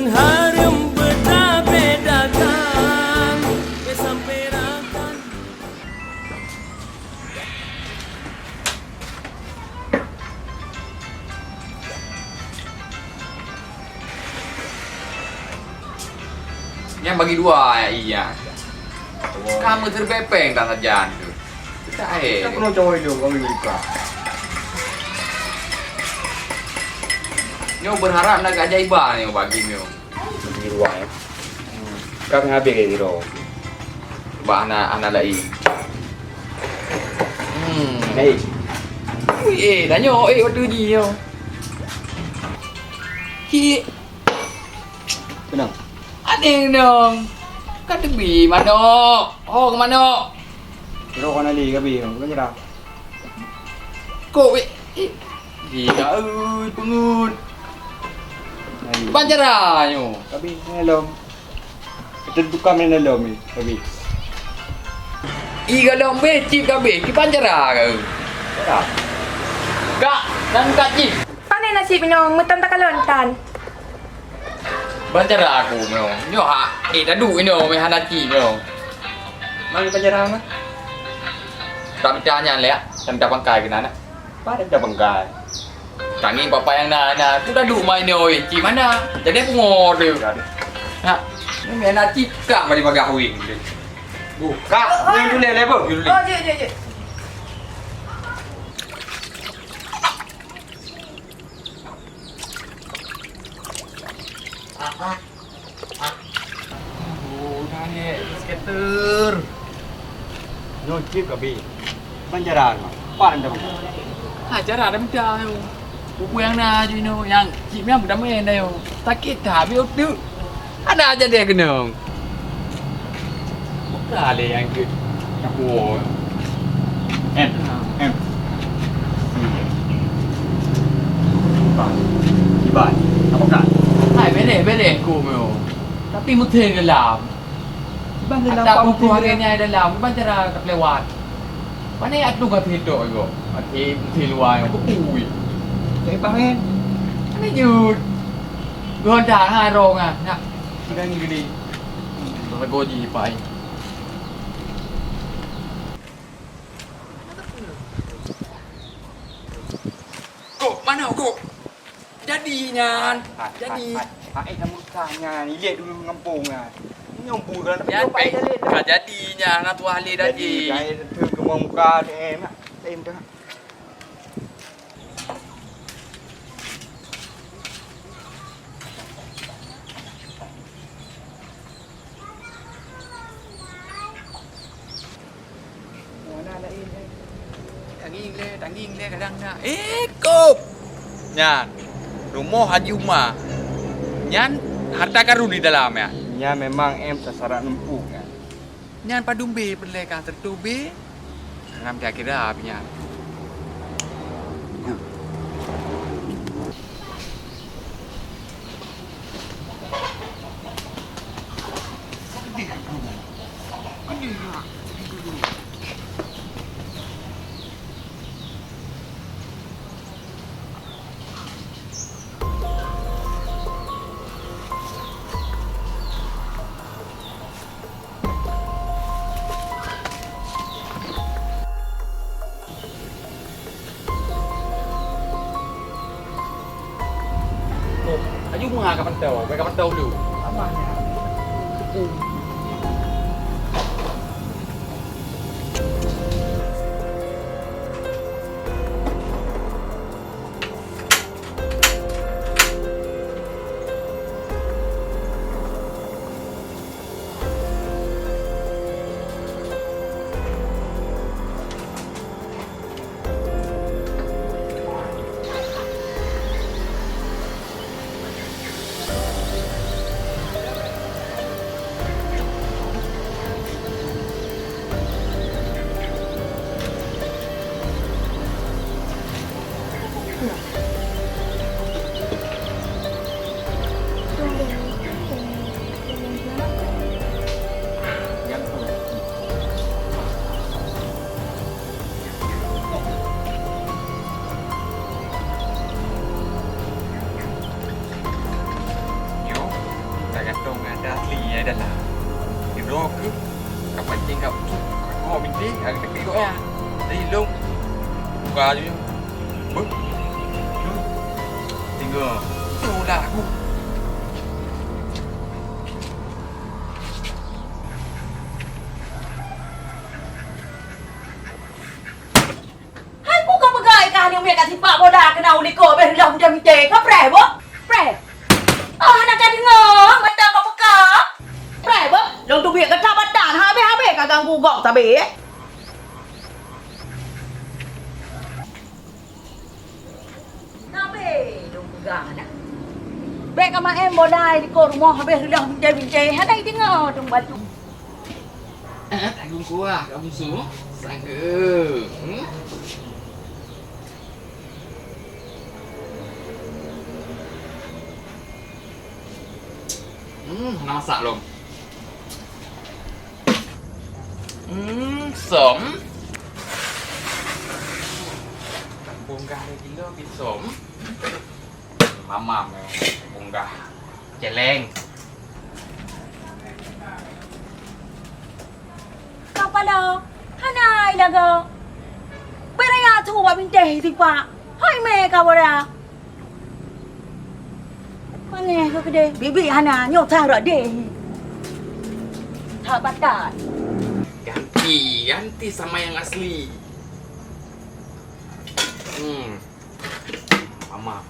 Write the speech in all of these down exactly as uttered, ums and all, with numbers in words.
Hareuem beutabedakan, sampai rakan. Nyan bagi dua, ya, iya. Kamu serbet peng tak sajan tu. Kita eh. Kita pernah cawan dia, kami buka. Nyoe berharap nak keajaiban nyoe bagi nyoe. Di ruang, ya. Kami habis di ruang. Bah anak, anak lain. Hmm. Lain. Ui, eh, tanya, eh, waktu ni, yo. Cik. Kenapa? Aneh dong. Kan tebi manok. Oh, ke manok. Kira kan Ali, kabi, bukan cerah. Kok, weh? Eh, gila, ui, pengut. Ali. Ban cara nyoe. Kabi, helom. Kita tukar main helom ni, kabi. Ih, galom beh, cip kabi. Kiban cara ke? Cerah. Kak, dan Kak Cip. Pane nasib nyoe, meutan takalon tan. Ban cara aku nyoe. Nyoe ha, eh, tadu nyoe, meh hana cip nyoe. Mari ban cara mah. Tak pita nyan lé, ah. Tak pita pangkai keunan, ah. Pada pita pangkai. Tangi papa nyang na, na. Aku tadu mai nyoe, cip mana? Jadi pungo tu. Nah, ni meh hana cip, kak mari bagah wing tu. Buka, oh, oh, yang dulu lé, Bu. Oh, jek, jek, jek. Oh, naik skater. Nyoe cip kabi. Ban cara mah. Pan dah. Ha, cara dah minta yo. Buku yang na ju ino, yang cip yang budak main dah yo. Sakit tak habis otak. Ada aja dia kena. Buka lé nyang jeuet. Nyang kuwoe. Em, em. Iban. Iban. Apa kan? Hai, beleh, beleh ku meu. Tapi meutheng dalam. Iban dalam. Ata buku hari nyai dalam. Iban cara tak lewat. Mana atu ka sitok iko? Ati meutheng luwa nyang beku. Saya pangen. Mana jut? Geuh dah ha rong ah. Nak. Sidang ni gede. Rego ji pai. Kok, mana kok? Jadi nyan. Hai, jadi. Hai, hai. Hai, kamu tanya, ilet dulu ngampung nyan. Nyombor kan. Nyan, tapi ka jadi nyan, na tuah le jadi. Jadi, jai tu ke muka, eh, nak. Lain tu. Tangieng lé, tangieng lé kadang na. Eh, kop! Nyan, rumoh Haji Uma. Nyan harta karun di dalam, ya? Nyan memang em sasaran empuk, ya. Nyan padum bé peureulée ka teutoe bé. Ngon kira-kira pih nyan. Oh, aju meuha ka mantau, ka mantau dulu. Aman ya. Ya dah lah. Di bloe keuh ka pancing ka busuk. Ka keuh bintéh, ka geuteupeue kok ya. Jadi lôn buka je. Beuh. Lôn. Tinggal. Itulah aku. Hai, peue kapeugah, eh, ka hana miet ka sipak boh dah keunan u likot, beh reudah meucah-meucah. Ka preh boh? Preh. Ah, hana ka deungoe, mata ka peuka. Preh boh? Lôn teubiet gata bak tan, habéh-habéh ka ganggu gob sabe, eh. Sabe lôn peugah dah. Bèk ka maén boh dai likot rumoh, habéh reudah bintéh-bintéh, hana jideungoe teuma batu. Eh, tanggung kuah, Kak Bungsu. Sangeu. Hmm. Hmm, hana masak lom. Hmm, som. Bongkah lé kilo pi som. Mamam, eh, bongkah. Celeng. Kapala, hana ai lagoe. Bèk raya su bak bintéh sipak. Hai mé ka bora. Panéh ka keudeh. Bibi hana, nyoe that rot deh. That batat. Ganti, ganti sama yang asli. Hmm. Mamam.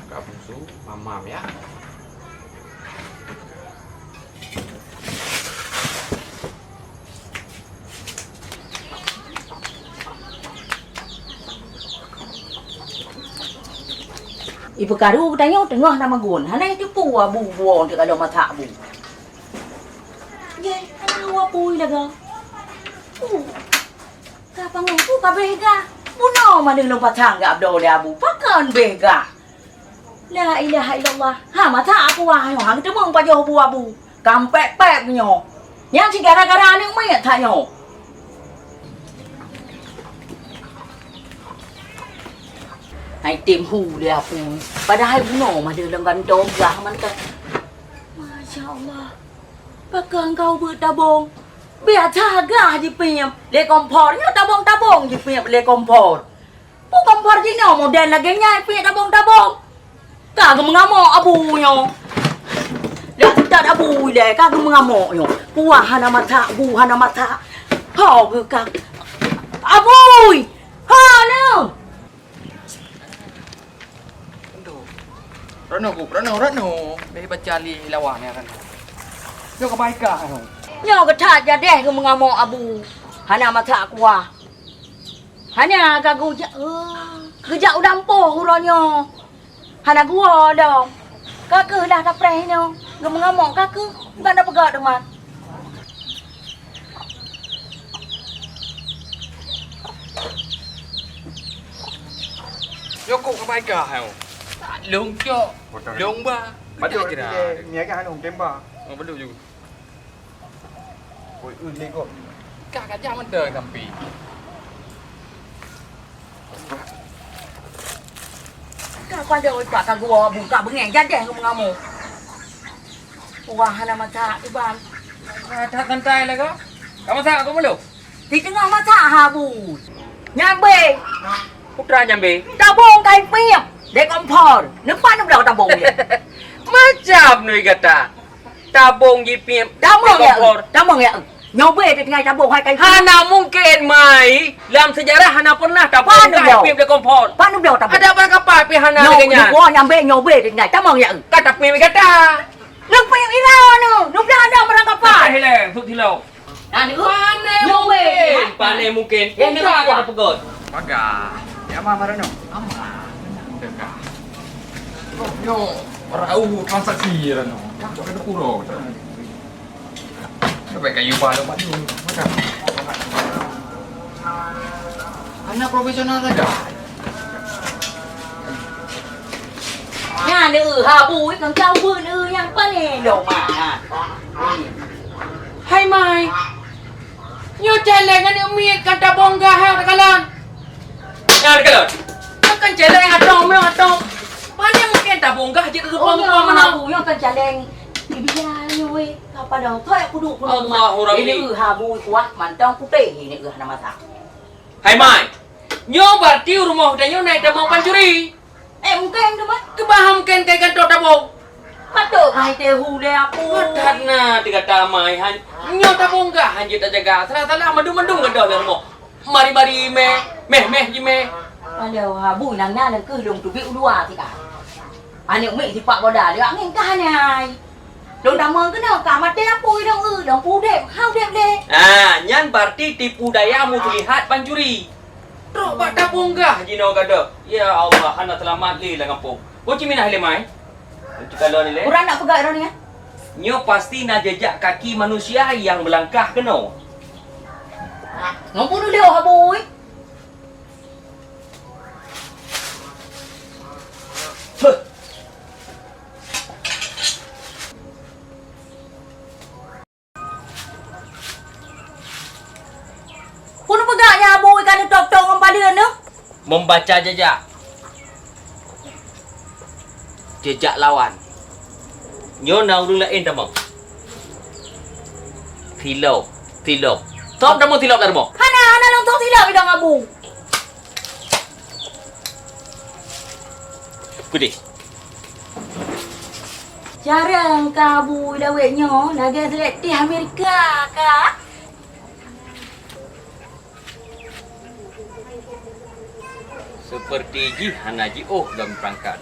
Kak Bungsu, mamam ya. Ipeukaru geutanyoe teungoh na magun. Hana iteupeu abu buo teuka lom masak abu. Yeh, hana abu lagoe. Uh. Ka pangai ku ka beh gah. Bunoe mandum lôn pasang gak abdoe lé abu. Pakon beh gah. La ilaha illallah. Ha, masa aku wah nyoe, ha, geuteumeung pajoh bu abu. Kampek-pek nyoe. Nyang si gara-gara aneuk miet that nyoe. Hai tem hu lé abu. Padahai bunoe mandum lôn gantoe gah mantong. Masya Allah. Pakon kau beuet tabong? Biasa gah jipiep lé kompor. Nyoe tabong-tabong jipiep lé kompor. Peue kompor jinoe model lagèe nyan piep tabong-tabong. Ka geumeungamok abu nyoe. Dak seutôt abu ilèe ka geumeungamok nyoe. Kuah hana masak, bu hana masak. Ho geuh ka. Abui! Ho neuh! Aduh. Rano, Gup, Rano, Rano. Beh baca li lawa ni, Rano. Nyoe keubaika, Rano. Nyoe geuthat jadeh geumeungamok abu. Hana masak kuah. Hana ka geujak, eh, geujak u lampôh uroe nyoe. Hana geuwoe lom. Ka keuh lah tapreh nyoe. Geumeungamok ka keuh. Bukan tapeugah teuma. Nyoe kok keubai kah, hai? Lông cok, lông ba. Batuk jera. Ni agak anu, kemba. Oh, batuk ju. Oi, ui, lego. Kah kajah mantong sampi. Ka pada oi pak ka gua buka bengeng jadeh ke mengamuk. Wah, hana masak tu, Bang. Ah, tak santai lah kau. Kau masak aku belum? Di tengah masak ha, Bu. Nyambe. Putra nyambe. Tabung kai piep. Dek kompor. Nempat nem dah tabung dia. Macam nui kata. Tabung jipiep. Tabung ya. Kompor. Tabung ya. Nyobe teutinggai tabung hai kai. Hana mungkin, Mai. Lam sejarah hana pernah tabung kai piep di kompor. Panu bloe tabung. Ada barang kapal pi hana lagèe nyan. Nyobe nyambe nyobe teutinggai tabung ya. Kata piep kata. Nang piep ira nu. Nu dah ada barang kapal. Kata hilai, sut hilau. Nah, ni. Pane mungkin. Pane mungkin. Ya, ni. Buka kata pegot. Paga. Ya, mah, mah, Rano. Aman. Teuka. Yo, rau transaksi, Rano. Cok kata puro. Sampai kayu balu maju. Macam. Anak profesional saja. Nyan, eh, habu, eh, kang cawan, eh, nyang paling dong, ah. Hai, Mai. Nyoe caleng aneuk miet kan tabong gah, hai, takalon. Nyan, takalon. Nyoe kan caleng atong, nyoe atong. Paling mungkin tabong gah, jeuet teupông-teupông meunan. Habu, nyoe kan caleng. Biar nyoe. Ui, ka padang thoi aku duek pun. Allahu Rabbi. Ini eu ha bui kuah mantong putéh ini eu hana masak. Hai Mai. Nyoe berarti rumoh tanyoe na itamong pancuri. Eh, mungken tu, Mai. Keubahan mungken kai kantô tabong. Patôt hai teuhu lé aku. Patat na teuka tamai han. Nyoe tabong gah han jeuet tajaga. Salah-salah mandum-mandum gadôh lam rumoh. Mari-mari meh, meh-meh jimeh. Aduh, ha bui nang na keuh lôn teubiet u luwa sika. Aneuk miet sipak boda lé angén ka hana ai. Lôn tamong keunoe ka maté apui lôn eu, lôn pudép, ha udép lé. Ah, nyan berarti tipu daya muslihat pancuri. Trok bak tabong gah jinoe gadôh. Ya Allah, hana seulamat lé lam gampông. Boh ci minah lé Mai. Boh ci kalon ilé. Urang nak peugah droeneuh nyan? Nyoe pasti na jejak kaki manusia nyang meulangkah keunoe. Ngon bunoe lé ha bui. Beuh. Peue neupeugah nyan bui ka neutôp-tôp ngon paleuen nyoe? Membaca jejak. Jejak lawan. Nyoe na ureueng laén tamong. Silop, silop. Tom tamong silop lam rumoh. Hana, hana lôn tom silop idong abu. Kudeh. Jarang ka abu dawet nyoe lagèe selektif Amerika ka. Seperti jih hana jiôh lom perangkat.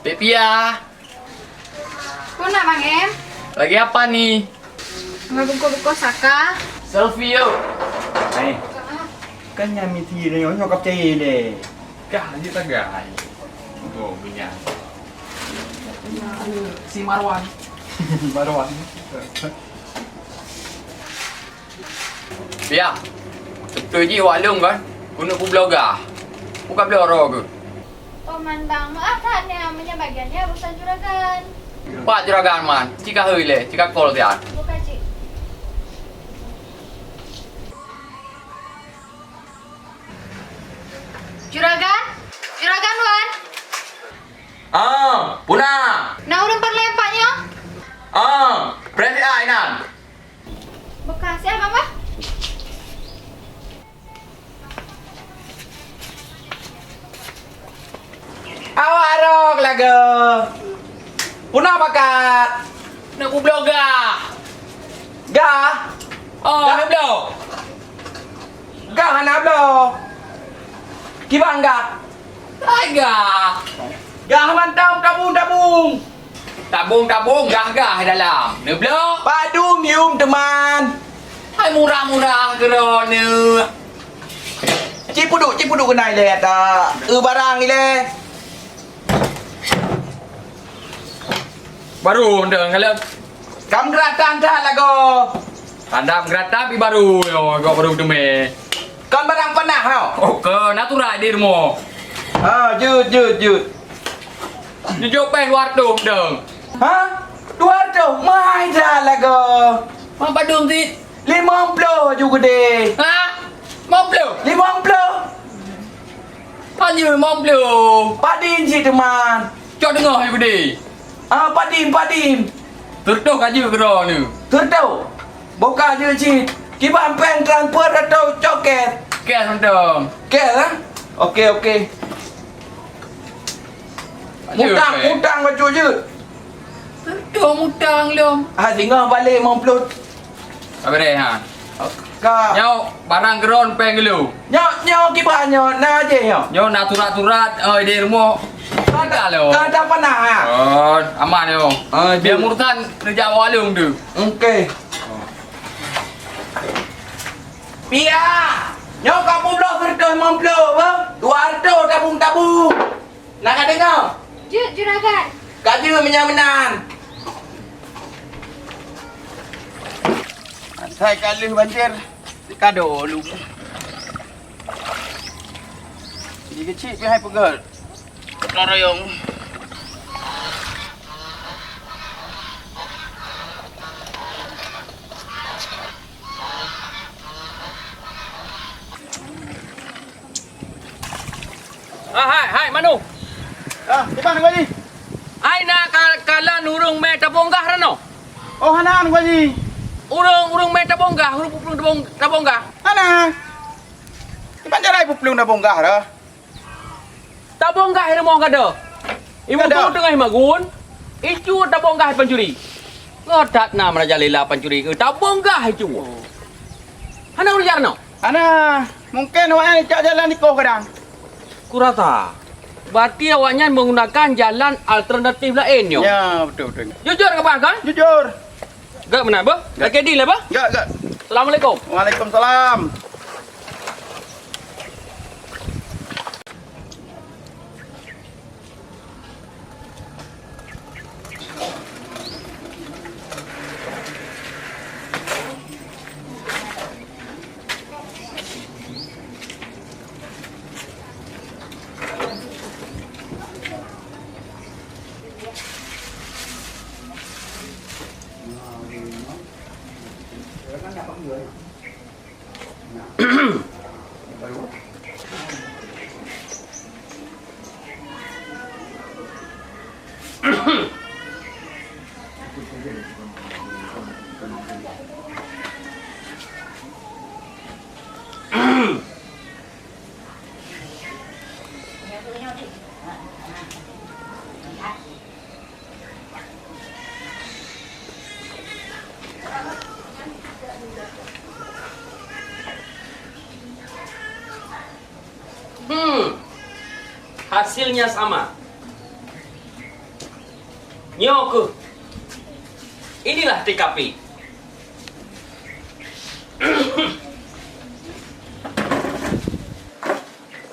Pek Pia. Peue na, Bang Em? Lagi apa ni? Ngon bungkôh-bungkôh saka. Selfie yuk. Hai. Kan nyan misi nyoe, nyoe ka peucaya lé. Kah jeuet tagai. Oh, minyak. Si Marwan. Marwan. Pia, beutôi jih awak lôn kan, keuneuk peubloe gah. Bukan bloe droe keuh. Paman Bang, meu'ah that nyan, meunyoe bagian nyan urusan juragan. Pat juragan man, ci ka hôi lé, ci ka call siat. Buka cit. Juragan? Juragan wan? Ah, peue na? Na ureueng peureulèe pat nyoe? Ah, preh siat inan. Beukah siat, Bang, bah? Awak rhok lagoe. Peue na pakat? Neuk peubloe gah. Gah? Oh. Gah neubloe? Gah hana bloe. Kiban gah? Hai gah. Gah mantong tabung-tabung. Tabung-tabung gah-gah dalam. Neubloe? Padum yum teuma. Hai murah-murah keudroe neuh. Ci peuduek, ci peuduek keunan ilèe ata. Eu barang ilèe. Baru deuh kalon. Kam geuratan that lagoe. Tanda geuratan pi baru nyoe, gok baru teumé. Kon barang panah nyoe. Oh, ke natural di rumoh. Ha, jeuet, jeuet, jeuet. Jujok péng dua reutôh dong. Ha? Dua reutôh? Mahai that lagoe. Mak padum sit? Limong ploh aju keudéh. Ha? Limong ploh? Limong ploh. Hanya limong ploh. Padum sit teuma? Cok teungoh aju keudéh. Ah, padum, padum. Seureutôh ka jeuet keudroe nyoe. Seureutôh? Boh ka jeuet cit. Kiban péng transfer atau cok cash? Cash mantong. Cash, eh? Oke, oke. Mutang, mutang bacut jeuet. Tentu mutang lom. Ah, singoh balek limong ploh. Abéh, ha. Ka. Nyoe barang keudroe péng dulu. Nyoe, nyoe kiban nyoe, na jih nyoe. Nyoe na surat-surat, eh, di rumoh. Ka ada lom. Ka ada panah, ha? Oh, aman nyoe. Ah, jeuet. Biar urusan neujak awak lôn tu. Oke. Pia, nyoe ka peubloe seureutôh limong ploh, bah? Dua reutôh tabung-tabung. Na ka deungoe? Jeuet, Juragan. Ka jeuet meunyoe meunan. Asai ka lheueh banjir. Kado lu. Di kecil pih hai peugah. Lorong. Ah, hai, hai, Manu. Ah, di mana, Haji? Hai, na ka-, kalon ureueng mé tabong gah rano? Oh, hana, Haji. Ureueng, ureueng mé tabong gah, ureueng peuplueng tabong, tabong gah. Hana. Di mana cara peuplueng tabong gah dah? Tabong gah di rumoh gada. Ibu tu teungoh magun, icu tabong gah pancuri. Ngon that na merajalela pancuri keu tabong gah icu. Hana ureueng jak rano? Hana, mungken awaknyan jak jalan ikoh kadang. Kurasa. Berarti awaknyan menggunakan jalan alternatif laén nyoe. Ya, betul, betul. Jujur kah, Bang, kan? Jujur. Gak beuna, Bang? Gak. Lagi di lah, Bang? Gak, gak. Assalamualaikum. Waalaikumsalam. Hmm. Hasilnya sama. Nyoe keuh. Inilah T K P.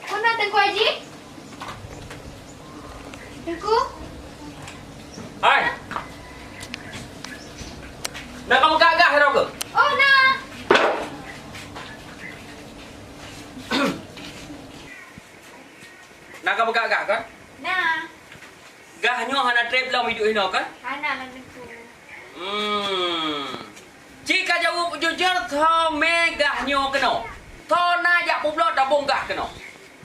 Peue na Teungku Haji? Teungku? Hai. Na kameugah-gah droe keuh? Oh, na. Na kameugah-gah kan? Na. Gah nyoe hana trép lom iduek inoe kan? Hana lom Teungku. Hmm. Ci ka jaweueb jujur, tho mé gah nyoe keunoe. Tho na jak peubloe tabong gah keunoe.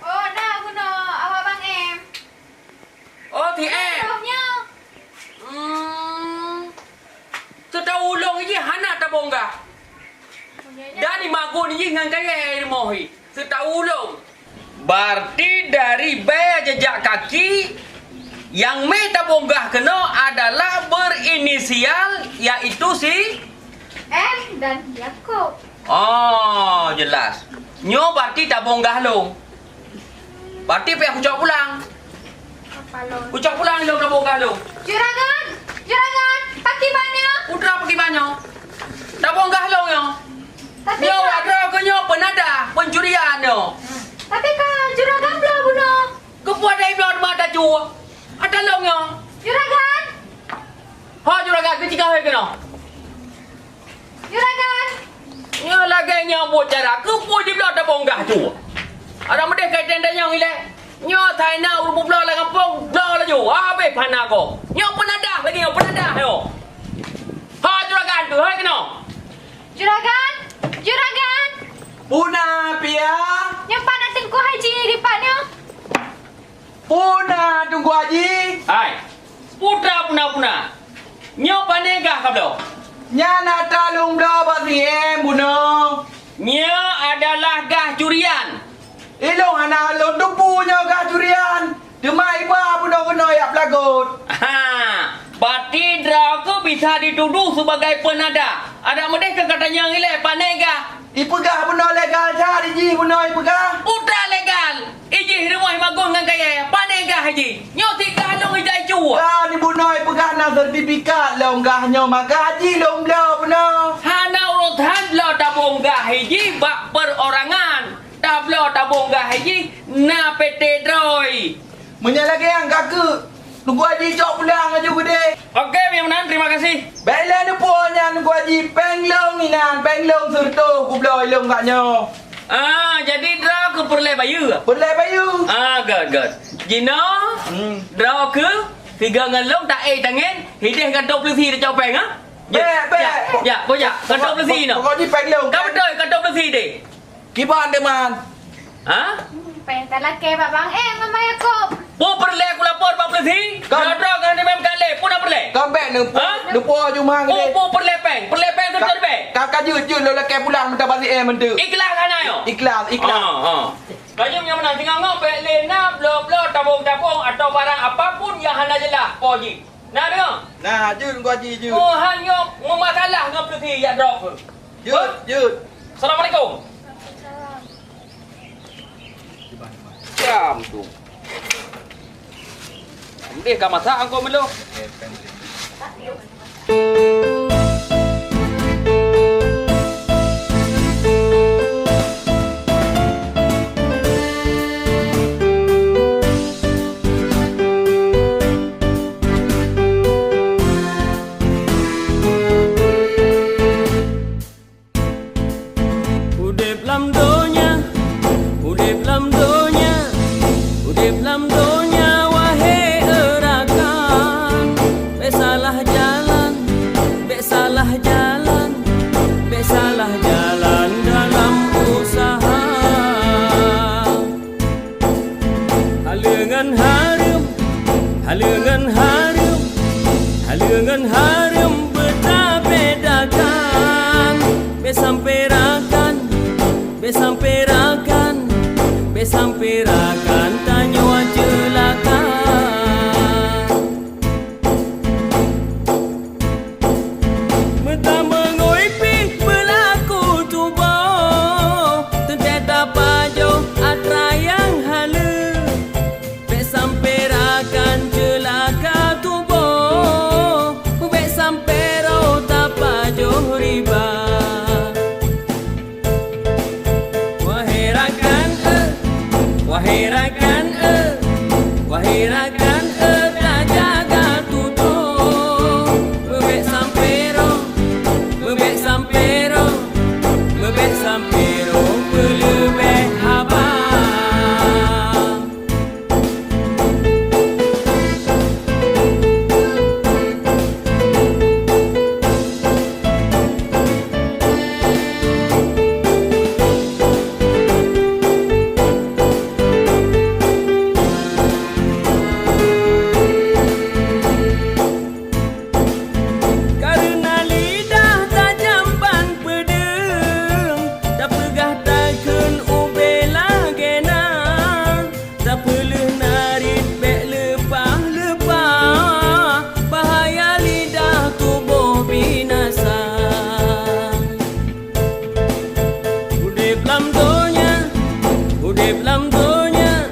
Oh, na bunoe, awak Bang Em. Oh, T M. Roh nyoe. Hmm. Seutawulong jih hana tabong gah. Dan imagun jih ngon kayèe rumoh jih. Seutawulong. Berarti dari bèe jejak kaki nyang mé tabong gah keunoe adalah berinisial, yaitu si M dan Yakub. Oh, jelas. Nyoe berarti tabong gah lôn. Berarti payah kucok pulang. Apa lôn? Kucok pulang lôn tabong gah lôn. Juragan, juragan, pakriban nyoe? Putra pakriban nyoe. Tabong gah lôn nyoe. Tapi nyoe ka wak droe keuh nyoe peunada, pencurian nyoe. Tapi ka juragan bloe bunoe. Keupeue ata bloe teuma ata cu? Ata lôn nyoe. Juragan. Ho juragan, keucigah hai keunoe. Juragan! Nyoe lagèe nyoe buet cara, keupeue jibloe tabong gah cu? Adak meudeh kai tenda nyang ilèe. Nyoe thai na ureueng peubloe lam gampông, bloe laju. Habéh pana gob. Nyoe peunadah lagèe nyoe, peunadah nyoe. Ha juragan, keuhai keunoe. Juragan! Juragan! Puna, Pia? Nyoe pat na Teungku Haji dipat nyoe. Puna Teungku Haji? Hai, putra puna-puna. Nyoe pané gah kabloe? Nyan ata lôn bloe bak si M bunoe. Nyoe adalah gah curian. Ilôn hana lôn teupeue nyoe gah curian. Teuma iba bunoe keunoe jak peulagot. Ha, berarti droe keuh bisa dituduh sebagai peunada. Adak meudeh keu gata nyang ilèe pané gah. Ipeugah bunoe legal that ijih bunoe ipeugah. Udah legal. Ijih rumoh imagun ngon kayèe. Pané gah ijih. Nyoe sit gah lôn ijak icue. Kan bunoe ipeugah na sertifikat lôn gah nyoe maka jih lôn bloe bunoe. Hana urusan bloe tabong gah ijih bak perorangan. Tabloe tabong gah ijih na P T droe. Meunyoe lagèe nyan ka keuh. Teungku Haji cok pulang laju keudeh. Oke, Miang Meunan, terima kasih. Bèk lé neupo nyan Teungku Haji, péng lôn inan, péng lôn sireutôh kubloe lôn kat nyoe. Ah, jadi droe keu peureulèe bayeue? Peureulèe bayeue. Ah, good, good. Jinoe, hmm, droe keu sigoe ngon lôn taék tangen, hideh kantô peulisi tacok péng, ha? Bèk, bèk. Jak, jak, bujak. Kantô peulisi nyoe. Pokok jih péng lôn. Ka beutôi kantô peulisi deh. Kiban teuma. Ha? Péng talakèe bak Bang Em ngon Bang Yakub. Peue peureulèe kulapor bak peulisi? Droe-droe ngon Imam Khalil, peue na peureulèe? Ka bèk neupo, ha? Neupo jumah. Peue, peue peureulèe péng? Peureulèe péng seutôt bèk? Ka, ka jeuet, jeuet lôn lakèe pulang mita bak si Em eunteuk. Ikhlas hana nyoe? Ikhlas, ikhlas. Ha, ha. Laju nyang meunan singoh-ngoh bèk lé na bloe-bloe tabong-tabong atawa barang apapun nyang hana jeulaih po jih. Na deungoe? Na, jeuet Teungku Haji, jeuet. Oh, han nyoe meumasalah ngon peulisi jak droe keuh. Jeuet, jeuet. Assalamualaikum. Jam tu. Mendeh ka masak angkot melo. Udeb lam donya, udeb lam donya, udeb lam donya, wahé e rakan. Bèk salah jalan, bèk salah jalan, bèk salah jalan dalam useuha. Haleue ngon hareuem, haleue ngon hareuem, haleue ngon hareuem beutabedakan. Bèk sampoe rakan, bèk sampoe rakan, bèk sampoe rakan tanyoe ceulaka. Meutamong ngui pih beulaku tuboh, teuntèe tapajoh atra nyang haleue. Bèk sampoe rakan ceulaka tuboh, bèk sampoe roh tapajoh riba. Wahé rakan e, wahé rakan e, wahé rakan e, tajaga tutoe. Meubèk sampoe roh, meubèk sampoe roh, meubèk sampoe roh peuleubèh haba. Kareuna lidah tajam ban peudeueng, tapeugah takheun ubé lagèe na. Tapeuleueh narit bèk leupah-leupah, bahaya lidah tuboh binasa. Udeb lam donya, udeb lam donya,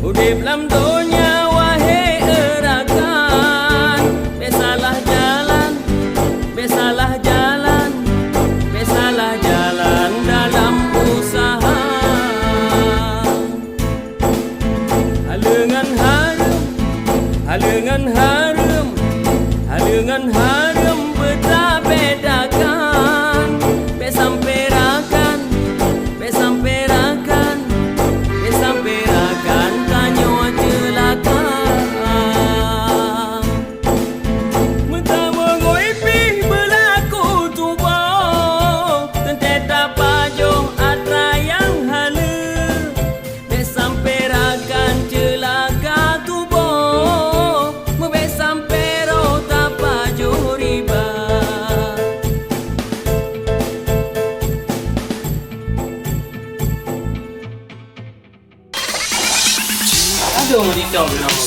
udeb lam donya, wahé e rakan. Bèk salah jalan, bèk salah jalan, bèk salah jalan dalam useuha. Haleue ngon hareuem, haleue ngon hareuem, haleue ngon hareuem beutabedakan. Bèk sampoe rakan, bèk sampoe rakan, bèk sampoe rakan tanyoe ceulaka. Meutamong ngui pih beulaku tuboh, teuntèe tapajoh atra nyang haleue. Bèk sampoe rakan ceulaka tuboh, meubèk sampoe roh tapajoh riba. Aduh, ditong nama.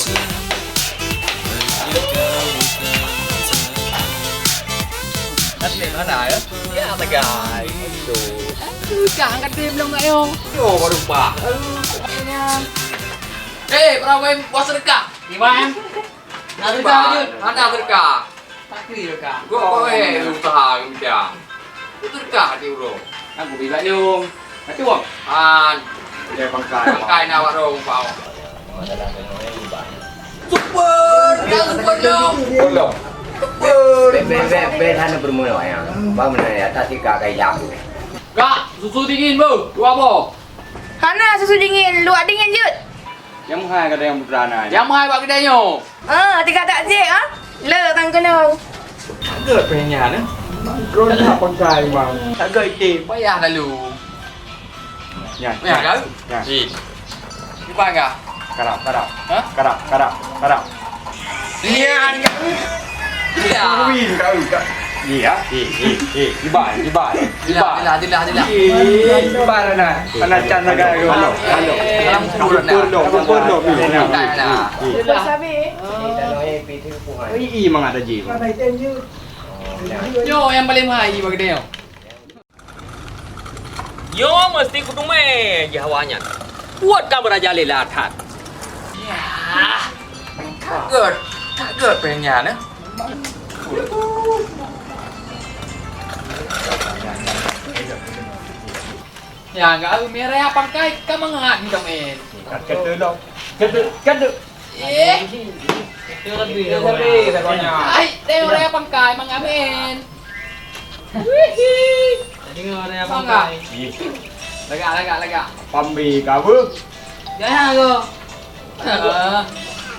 Nanti mana ya? Ya, tegai. Aduh. Aduh, Kak, angkat dia belum, Kak, yo. Yo, baru bah. Aduh, kayaknya. Eh, perawan buat sedekah. Iwan. Nak sedekah, Jun? Ada sedekah. Takri sedekah. Gua, gua, eh, usaha macam. Itu sedekah di urung. Aku bila nyung. Kacung. An. Dia bangkai. Bangkai nak warung, bau. Super Beh, beh, beh, beh, hana bermula ya. Bang mana ya, tak sika kai lam. Kak, susu dingin, Bu. Dua boh. Hana susu dingin, luwak dingin jeuet. Nyang meuhai kadang nyang putra na. Nyang meuhai bak keudè nyoe. Ah, tiga tak jek ah. Le kan keunoe. Agak pengen nyan eh. Drone tak pakai bang. Agak item. Payah lalu. Nyan. Ya kan? Nyan. Eh. Kiban kah? Karap, karap. Hah? Karap, karap, karap. Nyan. Iya. Kawin, kawin, kawin. Iya, eh, eh, eh, kiban, kiban. Dilah, dilah, dilah, dilah. Eh, kiban, anak. Anak can sagai tu. Halo, halo. Dalam kubur dah. Kubur dah, kubur dah. Dah, dah. Ih, ih, mangat aja. Nyoe nyang paling mahai bagi dia. Nyoe meusti kuteumé jih awak nyan. Buet ka meurajalela that. Yah, ka gét, ka gét péng nyan, eh. Nyang ka mirah pangkai ka mangat hidong en. Kata lo. Kata, kata. Eh. Kata lebih. Kata lebih katanya. Ai, teh orang pangkai mangat en. Wih. Tadi orang pangkai. Lagak, lagak, lagak. Pambi ka bu. Jangan aku.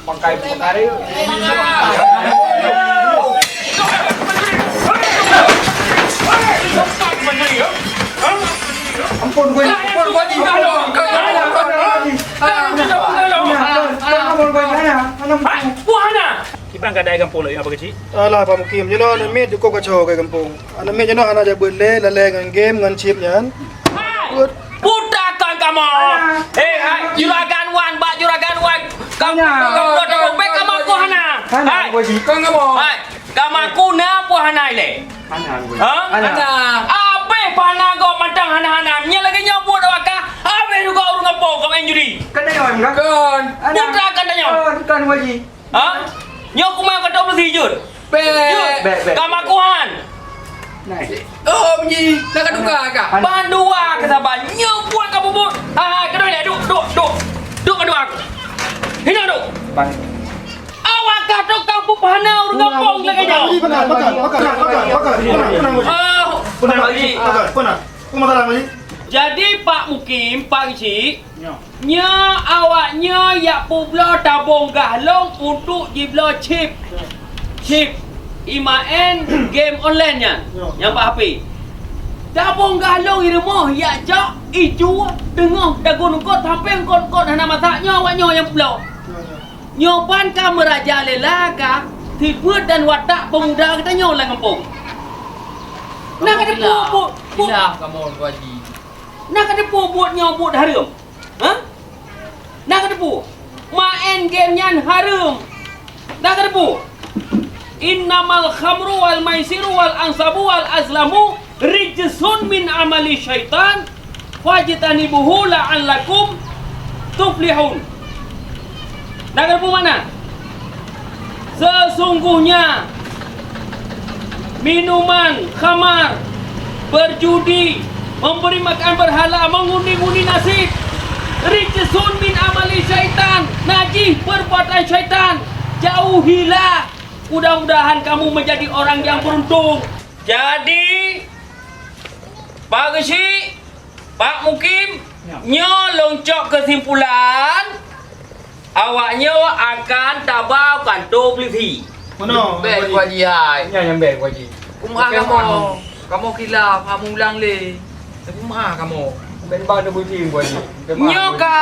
Pakai, pakai. Ampun, gue. Ampun, gue. Ampun, gue. Ampun, gue. Kiban keadaan gampông lagèe apa keuchik? Alah, Pak Mukim, jinoe aneuk miet cukup kacau keu gampông. Aneuk miet jinoe hana jak beuet lé, lalè ngon game, ngon chip nyan. Hai! Buta kon kamoe! Hei, hai, juragan wan, bak juragan wan. Kamoe, kamoe, kamoe, kamoe, kamoe hana. Hana, hai! Kon kamoe. Hai, kamoe na pun hana ilèe. Hana, ha? Hana. Abéh pana gob mantong hana-hana. Nyan lagèe nyoe buet awak ka. Abéh juga ureueng gampông, kamoe main judi. Kan tanyoe, kan? Kon. Buta kon tanyoe. Kon, kon, Haji. Ha? Nyoe kumai ka dua puluh tujuh jeuet. Bèk. Jeuet. Bèk, bèk. Ka makuhan. Nah. Oh, bunyi. Nak ka duka ka? Pan dua ka saban. Nyoe buet ka bubut. Ha, ha, keudua lé. Duek, duek, duek. Duek keudua. Hino duek. Pan. Awak ka tukang peuphana ureueng gampông lagèe nyoe. Pakat, pakat, pakat, pakat, pakat. Oh. Pakat, pakat. Apa masalah, Pak Haji? Jadi, Pak Mukim, Pak Haji, Nyoe. Nyoe awak nyoe jak peubloe tabong gah lôn untuk jibloe chip. Chip. Imaén game online nyan. Nyoe. Nyang bak H P. Tabong gah lôn i rumoh jak cok, iju, teungoh dagon eungkôt sampoe eungkôt-eungkôt hana masak, nyoe awak nyoe nyang peubloe. Nyoe, nyoe. Nyoe ban ka meurajalela ka sifeuet dan watak peumuda geutanyoe lam gampông. Na ka teupeue buet, buet. Khilaf kamoe, Pak Haji. Na ka teupeue buet nyoe buet hareuem. Hah? Na ka teupeue? Maén game nyan hareuem. Na ka teupeue? Innamal khamru wal maisiru wal ansabu wal azlamu rijsun min amali syaitan fajtanibuhu la'allakum tuflihun. Na ka teupeue makna? Sesungguhnya minuman khamar, berjudi, memberi makan berhala, mengundi-ngundi nasib, rijsun min amali syaitan, najih perbuatan syaitan, jauhilah. Mudah-mudahan kamu menjadi orang yang beruntung. Jadi, Pak Geuchik, Pak Mukim, nyoe lôn cok keusimpulan, awak nyoe akan taba u kantô pulisi. Meunoe, bèk, Pak Haji. Pak Haji hai. Nyan nyang bèk, Pak Haji. Kumaha kamoe? Kamoe khilaf, hana ulang lé. Kumaha kamoe? Bèk ban polisi, Pak Haji. Nyoe ka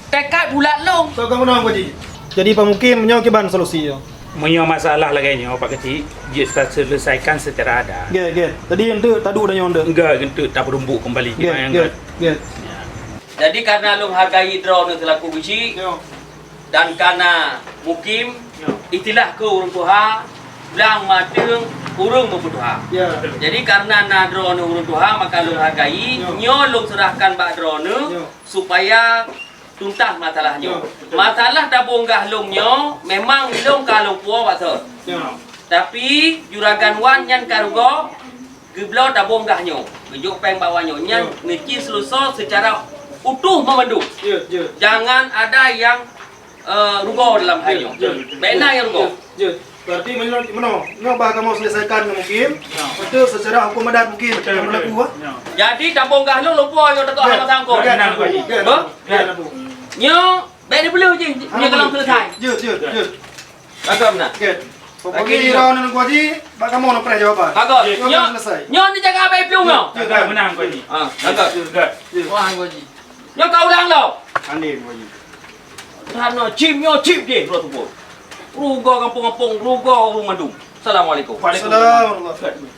Teuka bulat lôn. Soe ka meunan, Pak Haji? Jadi, Pak Mukim, nyoe kiban solusi nyoe? Meunyoe masalah lagèe nyoe, Pak Geuchik, jeuet taseuleusakan secara adat. Gèt, gèt. Jadi, eunteuk taduek tanyoe eunteuk? Enggak, eunteuk tapeurumbok kembali. Gèt, gèt, gèt. Ya. Jadi, karena lôn hargai droeneuh seulaku Geuchik, nyoe, dan karena Mukim, nyoe, istilah keu ureueng tuha, blang mateueng ureueng meupeutuha. Ya. Jadi, karena na droeneuh ureueng tuha, maka lôn hargai, nyoe, nyoe lôn seurahkan bak droeneuh, nyoe, supaya tuntas masalah nyoe. Ya, betul. Masalah tabong gah lôn nyoe memang lôn ka lôn puwoe bak sot. Ya. Tapi juragan wan nyan ka rugoe geubloe tabong gah nyoe, geujok péng bak wan nyoe. Nyan, ya, neuci seuleusoe secara utuh meumandum. Ya, ya. Jangan ada yang Eh, rugoe dalam hai nyoe. Bèk na nyang rugoe. Jeuet. Berarti meunoe, meunoe, nyoe bah kamoe selesaikan ngon Mukim. Ya. Betul, secara hukum adat Mukim. Betul, betul. Berlaku, ah. Ya. Jadi, tabong gah lôn lupa nyoe dekat haba sangkot. Kan, kan, kan. Nyoe, bèk dibeuleue jih, nyoe kalau selesai. Jeuet, jeuet, jeuet. Agam na. Oke. Pokoknya ira nan Teungku Haji, bak kamoe na preh jawaban. Bagus. Nyoe selesai. Nyoe ni jaga abang plueng nyoe. Jeuet, jeuet. Menang Teungku Haji. Ah, bagus. Jeuet. Wah, Teungku Haji. Nyoe ka ulang lom. Andai Teungku Haji. Hana chip nyoe chip jih, bro, tu pun. Rugoe gampông-gampông, rugoe ureueng mandum. Assalamualaikum. Waalaikumsalam. Waalaikumsalam.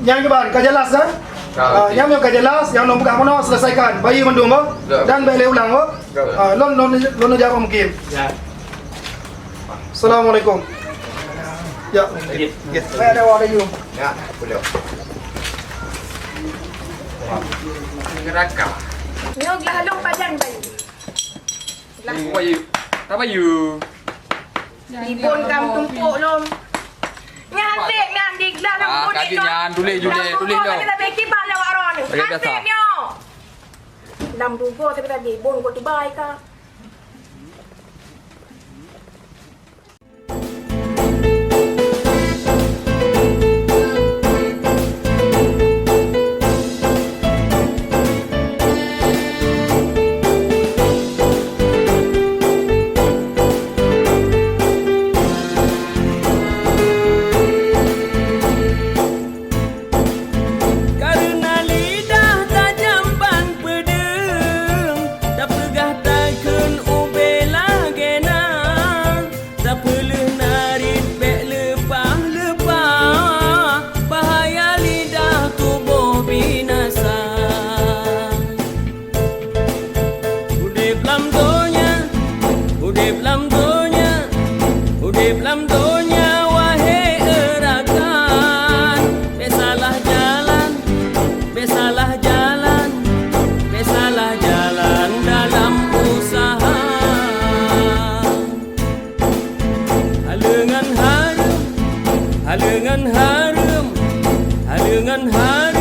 Nyang kiban ka jelas kan? Ka. Ah, nyang nyoe ka jelas, nyang lôn peugah meunoe selesaikan. Bayeue mandum, oh. Ya. Dan bèk lé ulang, oh. Ya. Ah, lôn, lôn, lôn jaweueb Mukim. Ya. Assalamualaikum. Ya. Ya. Saya ada awak lagi. Ya, boleh. Neraka. Nyoe glah lôn pajan bayeue. Glah. Bayeue. Tak bayeue. Ibon kamoe tumpôk lom. Nyan hanté nyan di glah lam. Ah, buet kaji nyan, tuléh ju deh, tuléh dong. Kita beki bak lawak roh ni. Bagi biasa. Hanté nyoe. Lam dugo tapi tadi ibon kok tubai ka. Kareuna lidah tajam ban peudeueng, tapeugah takheun ubé lagèe na, tapeuleueh narit bèk leupah-leupah, bahaya lidah tuboh binasa. Udép lam donya, udép lam donya, udép lam donya, wahé e rakan. Bèk salah jalan, bèk salah jalan, bèk salah jalan dalam useuha. Haleue ngon hareuem, haleue ngon hareuem, haleue ngon hareuem.